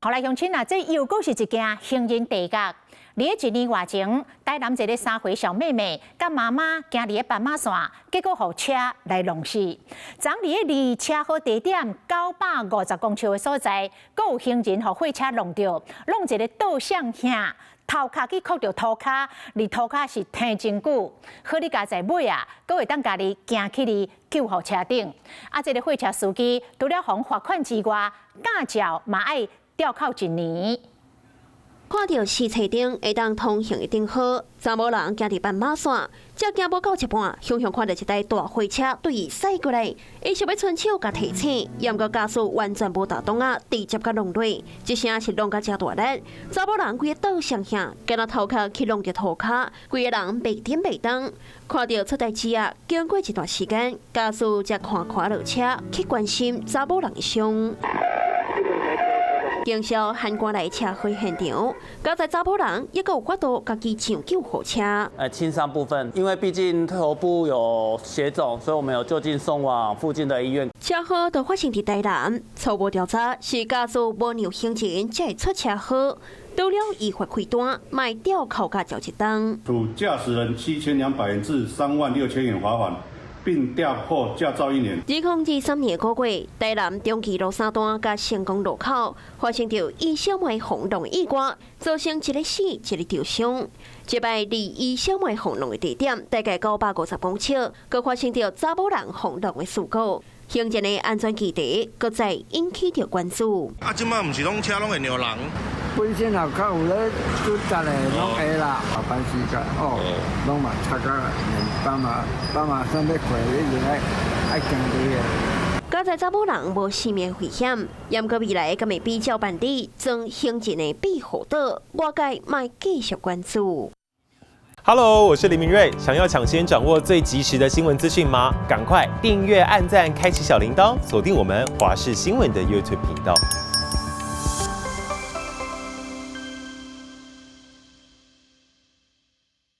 好來，鄉親啊，這又閣是一件行人地獄。佇一年外前，台南一个3歲小妹妹佮媽媽行佇咧斑馬線，結果予車來弄死。昨佇咧離車禍地點950公尺的所在，閣有行人予貨車挵著，弄一个倒向向，頭殼去磕著塗跤，離塗跤是停真久。好佳哉尾啊，閣會當家己行去佇救護車頂。啊，這个貨車司機除了予罰款之外，駕照嘛愛吊扣一年。看著四冊燈會當通行的燈號，查某人行佇斑馬線，才行無到一半，雄雄看著一台大貨車對伊駛過來，伊想欲伸手共提醒，毋過駕駛完全無沓擋仔，直接共挵落，這聲是挵甲誠大力，查某人規个倒雙向，敢若頭殼去挵著塗跤，規个人袂振袂動。看著出代誌啊！經過一段時間，駕駛才看看落車去關心查某人的傷。警消喊趕來車禍現場，佳哉查某人猶閣有法度家己上救護車。輕傷部分，因為畢竟頭部有血腫，所以我們有就近送往附近的醫院。車禍就發生佇台南，初步調查是駕駛無讓行人才會出車禍，除了依法開單，嘛會吊扣駕照一冬。處駕駛人7200元至3萬6000元罰款，並吊扣駕照一年。2023年5月，台南中壢路三段佮成功路口發生著伊小妹予挵意外，造成一个死，一个受傷。這擺離伊小妹予挵的地點大概950公尺，閣發生著查某人予挵的事故。行人的安全議題，閣再引起著關注。啊，這擺毋是攏車攏會讓人？本身也較有咧準則的，攏會啦。後班時間哦，攏嘛插甲斑馬斑馬線欲過，一定愛愛行佇个。佳哉查某人無生命危險，毋過未來敢會比照辦理裝行人的庇護島，外界嘛繼續關注。 Hello，我是林明瑞。想要搶先掌握最及時的新聞資訊嗎？趕快訂閱、按讚、開啟小鈴鐺，鎖定我們華視新聞的 YouTube 頻道。